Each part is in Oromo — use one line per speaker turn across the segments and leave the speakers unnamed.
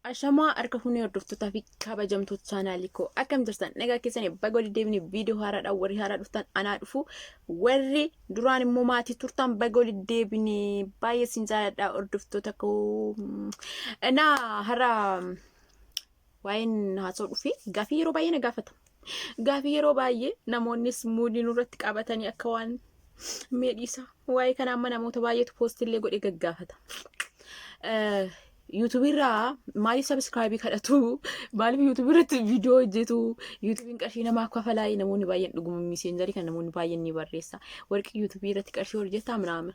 Ashamaa harka fuunee hordoftootaa fi kabajamtoota chaanaalii koo akkam jirtan nagaa keessanii baga walitti deebine viidiyoo haaraadhaan warri haaraa dhuftan anaa dhufu warri duraan immoo maatii turtan baga walitti deebine baay'ee sin jaalladha hordoftoota koo. Naa har'a waa'een haasa'u dhufe gaafii yeroo baay'ee na gaafata. Gaafii yeroo baay'ee namoonnis muudii nurratti qabatanii akka waan meedhiisa. Waa'ee kana amma namoota baay'eetu poostillee godhee gaggaafata. Yuutuubii irraa maaliif sabiskiraayibii kadhatu? Maaliif yuutuubii irratti viidiyoo hojjetu? Yuutuubiin qarshii namaa kafalaa namoonni baay'een dhuguma miseenjarii kan namoonni baay'een ni barreessa. Warqii yuutuubii irratti qarshii hojjetaa minaama.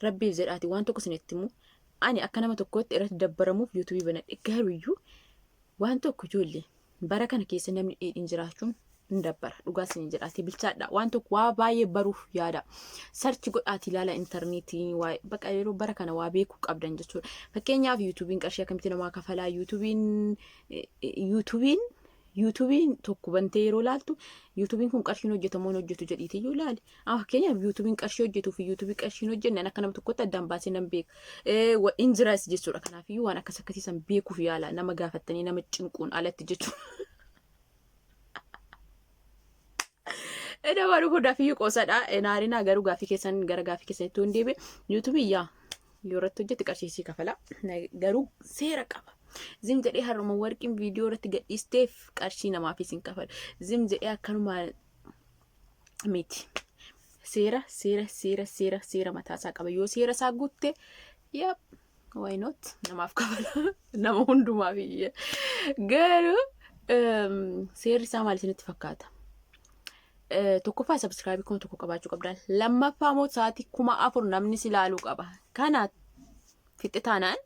Rabbiif jedhaati waan tokko isinitti himu. Ani akka nama tokkootti irratti dabbaramuuf yuutuubii banadhe garuuyyuu waan tokko ijoollee bara kana keessa namni dheedhiin jiraachuun hin dabbara dhugaa isin jedhaati bilchaadha waan tokko waa baay'ee baruuf yaada sarchi godhaati ilaala intarneetii waa baqa yeroo bara kana waa beekuu qabdan jechuudha fakkeenyaaf yuutuubiin qarshii akkamitti namaa kafalaa yuutuubiin yuutuubiin yuutuubiin tokko bantee yeroo laaltu yuutuubiin kun qarshiin hojjetamoo hin hojjetu jedhiitii yoo ilaali Amma fakkeenyaaf yuutuubiin qarshii hojjetuu fi yuutuubii qarshii hin hojjenne akka nama tokkotti addaan baasee nan beeka. In jiras jechuudha. Kanaafiyyuu waan akkas akkasii san beekuuf yaala nama gaafattanii nama cinquun alatti jechuudha. Eda waan hundaaf iyyuu qoosadha. Naarinaa garuu gaaffii keessan gara gaaffii keessanitti hin deebi'e. Yuutuubii yaa yoo irratti hojjette qarshii sii kafala. Garuu seera qaba. Zim jedhee har'uma warqiin viidiyoo irratti gadhiisteef qarshii namaafis hin kafalu. Zim jedhee akkanuma miti. Seera, seera, seera, seera, seera mataasaa qaba. Yoo seera isaa guutte, yep, why not? Namaaf kafala. Nama hundumaaf iyya. Garuu seerri isaa maal isinitti fakkaata? Tokkoffaa sabskraayibii 1000 qabaachuu qabda. Lammaffaa immoo sa'aatii 4000 namni si ilaaluu qaba. Kana fixxe taanaan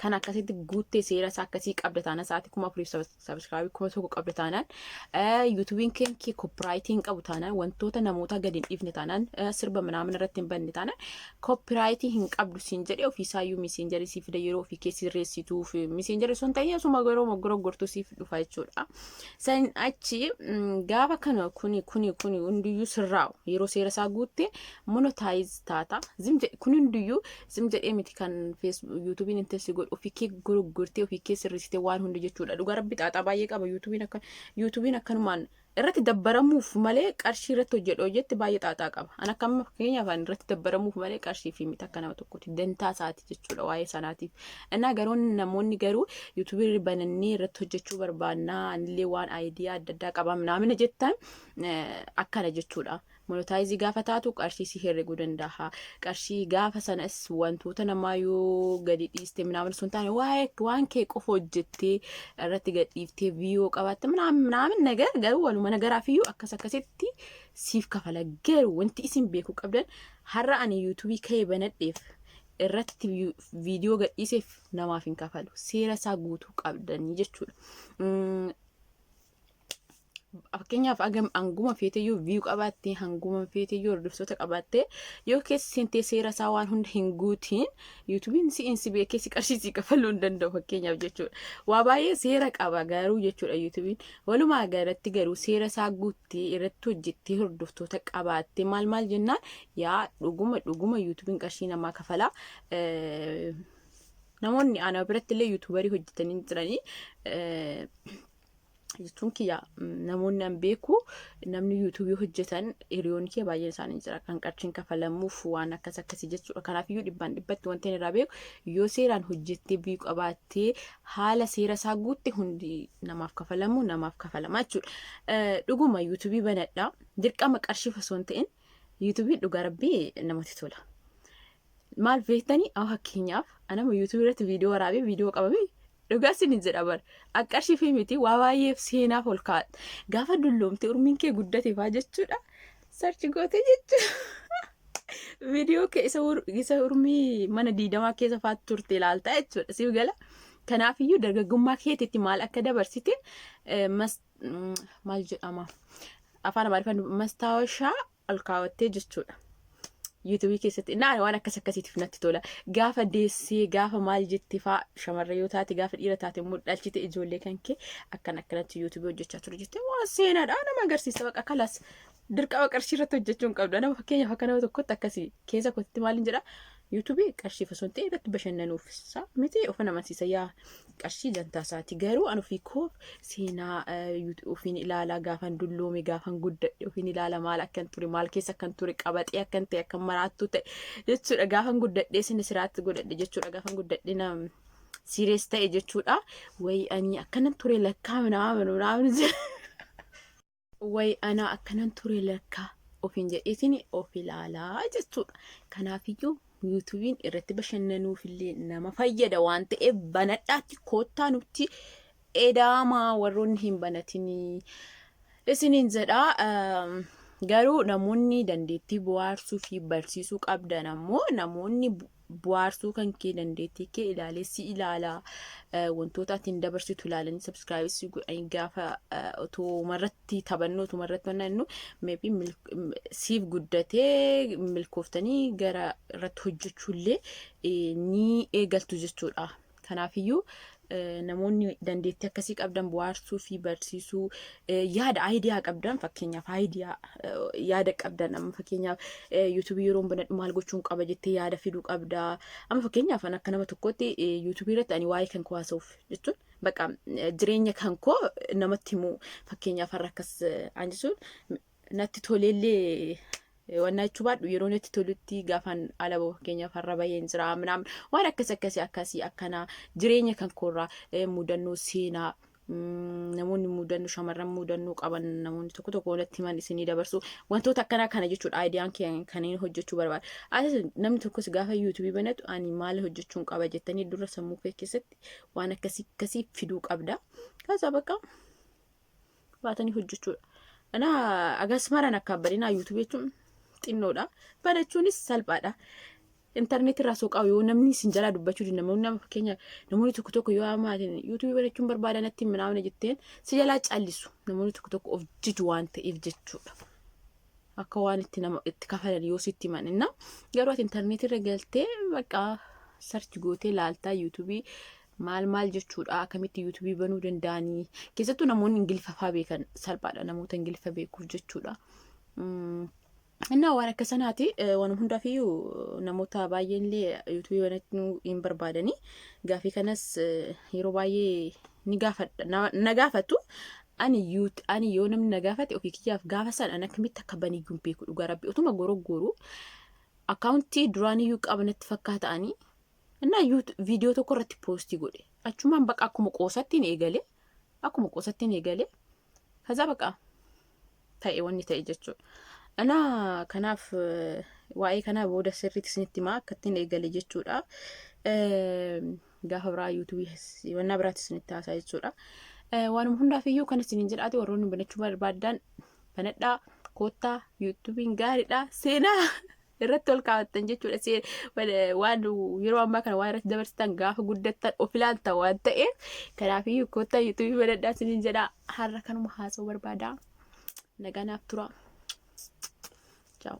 kan akkasitti guuttee seera isaa akkasii qabda taanaan sa'aatii 4000f sabiskiraabii 1000 qabda taanaan yuutuubiin kee kee koppiraayitii hin qabu taanaan wantoota namoota gadi hin dhiifne taanaan sirba minaamin irratti hin banne taanaan koppiraayitii hin qabdu siin jedhee ofiisaayyuu miseenjarii siif fida yeroo ofii kee sirreessituuf miseenjarii sun ta'ee asuma yeroo moggorogortuu siif dhufa jechuudha. San achi gaafa kana kuni kuni kuni hundiyyuu sirraa'u yeroo seera isaa guutte monotaayiz taata. Zim jedhe kun hundiyyuu Zim jedhee miti kan yuutuubiin intin si godhu ofii kee gurgurtee ofii kee sirreessitee waan hundi jechuudha. Dhugaa rabbi xaaxaa baay'ee qaba yuutuubiin akka yuutuubiin akkanumaan irratti dabbaramuuf malee qarshii irratti hojjedhu hojjette baay'ee xaaxaa qaba. An akka amma fakkeenyaaf an irratti dabbaramuuf malee qarshii fi miti akka nama tokkotti dantaa isaati jechuudha waa'ee sanaatiif. Innaa garuu namoonni garuu yuutuubii banannee irratti hojjechuu barbaannaa anillee waan aayidiyaa adda addaa qaba naamina jettan akkana jechuudha. Monotaayizi gaafa taatu qarshii si herreguu danda'a. Qarshii gaafa sanas wantoota namaa yoo gadi dhiiste minaamin sun taane waa'ee waan kee qofa hojjettee irratti gad dhiiftee viiyoo qabaatte minaamin minaamin nagar garuu waluma nagaraaf iyyuu akkas akkasitti siif kafala. Garuu wanti isin beekuu qabdan har'a ani yuutuubii ka'ee banadheef irratti viidiyoo gadhiiseef namaaf hin kafalu. Seera isaa guutuu qabdanii jechuudha. Fakkeenyaaf hagam hanguma feeteyyuu view qabaattee hanguma feeteyyuu hordoftoota qabaattee yoo keessa seentee seera isaa waan hunda hin guutiin yuutuubiin si'in si beekee si qarshii si kafaluu hin danda'u fakkeenyaaf jechuudha. Waa baay'ee seera qaba garuu jechuudha yuutuubiin. Walumaa galatti garuu seera isaa guuttee irratti hojjettee hordoftoota qabaattee maal maal jennaan yaa dhuguma dhuguma yuutuubiin qarshii namaa kafalaa. Namoonni ana biratti illee yuutuubarii hojjetanii jiranii. Jechuun kiyya namoonni an beeku namni yuutuubii hojjetan hiriyoonni kiyya baay'een isaanii jira kan qarshiin kafalamuuf waan akkas akkasii jechuudha. Kanaaf iyyuu dhibbaan dhibbatti wanti inni irraa beeku yoo seeraan hojjettee view qabaattee haala seera isaa guutte hundi namaaf kafalamu namaaf kafalama jechuudha. Dhuguma yuutuubii banadha dirqama qarshiif osoo hin ta'in yuutuubiin dhugaa rabbii namatti tola. Maal beektanii amma fakkeenyaaf anama yuutuubii irratti viidiyoo waraabee viidiyoo qabame dhugaa sin jedha bar qarshii fi miti waa baay'eef seenaaf ol kaa'adha. Gaafa dulloomte urmiin kee guddate faa jechuudha. Sarchi goote jechuudha. Viidiyoo kee isa urmii mana diidamaa keessa faa turte ilaalta jechuudha. Siif gala. Kanaafiyyuu dargaggummaa keetitti maal akka dabarsite maal jedhama afaan Amaariffaan mastaawashaa ol kaawwattee jechuudha. Yuutuubii keessatti naan waan akkas akkasiitiif natti tola. Gaafa deessee gaafa maal jette faa shamarree yoo taate gaafa dhiira taate immoo dhalchite ijoollee kan kee akkan akkanatti yuutuubii hojjechaa ture jettee waan seenaadha nama agarsiisa baqa kalas dirqama qarshii irratti hojjechuu hin qabdu. Nama fakkeenyaaf akka nama tokkotti akkasii keessa kootti maaliin jedha YouTubeii qarshiif osoo hin ta'in irratti bashannanuuf isaa miti, of amansiisa. Yaa, qarshii dantaa isaati, garuu an ofii koo seenaa ofiin ilaalaa, gaafan dulloome, gaafan guddadhe ofiin ilaala, maal akkan ture, maal keessa akkan ture, qabaxee akkan ta'e, akkan maraattuu ta'e jechuudha. Gaafan guddadhee sinni siraatti godhadhe jechuudha. Gaafan guddadhe na serious ta'e jechuudha. Wayi, ani akkanan ture lakkaa, minaamin minaamin, wayi anaa akkanan ture lakkaa ofiin jedheetiin of ilaalaa jechuudha. Kanaafiyyuu YouTubeiin irratti bashannanuufillee nama fayyada waan ta'eef, banadhaatti koottaa nutti edaamaa, warroonni hin banatinii isiniin jedha. Garuu namoonni dandeettii bohaarsuu fi barsiisuu qabdan ammoo, namoonni bohaarsuu kan kee dandeettii kee ilaalee si ilaala, wantoota ati hin dabarsitu ilaalanii subscribe si godhanii, gaafa otoo irratti taphannoo otoo irratti wanna innu maybe siif guddatee milkooftanii gara irratti hojjechuullee ni eegaltu jechuudha. Kanaafiyyuu namoonni dandeettii akkasii qabdan, bohaarsuu fi barsiisuu, yaada idea qabdan, fakkeenyaaf idea yaada qabdan, amma fakkeenyaaf YouTubeii yeroo banadhu maal gochuun qaba jettee yaada fiduu qabda. Amma fakkeenyaaf ani akka nama tokkotti YouTubeii irratti ani waa'ee kan koo haasa'uuf jechuun bakka jireenya kan koo namatti himuu, fakkeenyaaf har'a akkas an jechuun natti toleellee wannaa jechuu baadhu, yeroo natti tolutti gaafan ala bahu, fakkeenyaaf har'a baheen jira minaamin, waan akkas akkasii akkasii akkanaa, jireenya kan koorraa mudannoo seenaa, namoonni mudannoo, shamarran mudannoo qaban, namoonni tokko tokko natti himan isinii dabarsu, wantoota akkanaa kana jechuudha ideaan kan inni hojjechuu barbaada. Asis namni tokkos gaafa YouTubeii banatu ani maal hojjechuun qaba jettanii dura sammuu kee keessatti waan akkasii akkasii fiduu qabda. Kaza bakka baatanii hojjechuudha. Anaa agas maran akka abbadinaa, YouTubeii jechuun xinnoodha. Banachuunis salphaadha. Intarneetii irraa soqaa yoo namni isin jalaa dubbachuu dide, namoonni nama fakkeenya namoonni tokko tokko yoo amaatiin YouTubeii banachuun barbaada natti minaamna jetteen si jalaa callisu. Namoonni tokko tokko of jiju waan ta'eef jechuudha. Akka waan itti nama itti kafalan yoo sitti himan inna, garuu ati intarneetii irra galtee bakka search gootee laaltaa YouTubeii maal maal jechuudha, akkamitti YouTubeii banuu danda'anii, keessattuu namoonni Ingiliffa fa'aa beekan salphaadha namoota Ingiliffa beekuuf jechuudha. Innaa waan akka sanaati. Waan hundaafiyyuu namoota baay'een illee YouTubeii banachuu hin barbaadanii, gaafii kanas yeroo baay'ee ni gaafadha, na gaafatu. Ani ani yoo namni na gaafate ofii kiyyaaf gaafa sana ani akkamitti akka baniyyuu hin beeku, dhugaa rabbi, utuma goroggoru accountii duraaniyyuu qaba natti fakkaata ani. Innaa viidiyoo tokko irratti postii godhe, achumaan baqa akkuma qoosattiin eegale, akkuma qoosattiin eegale, kaza baqa ta'e wanni ta'e jechuudha. Anaa kanaaf waa'ee kanaa booda sirriitti isinitti himaa akka ittiin eegale jechuudha. Gaafa biraa YouTubeii wannaa biraatti isinitti haasaa jechuudha. Waanuma hundaaf iyyuu kan isiniin jedhaati, warroonni banachuu barbaaddan banadhaa, koottaa, YouTubeiin gaariidha, seenaa irratti ol kaawwattan jechuudha. Waan yeroo ammaa kana waan irratti dabarsitan gaafa guddattan of ilaaltan waan ta'eef, kanaafiyyuu koottaa YouTubeii banadhaa isiniin jedha. Har'a kanuma haasa'uu barbaada. Nagaa naaf tura. Ciao.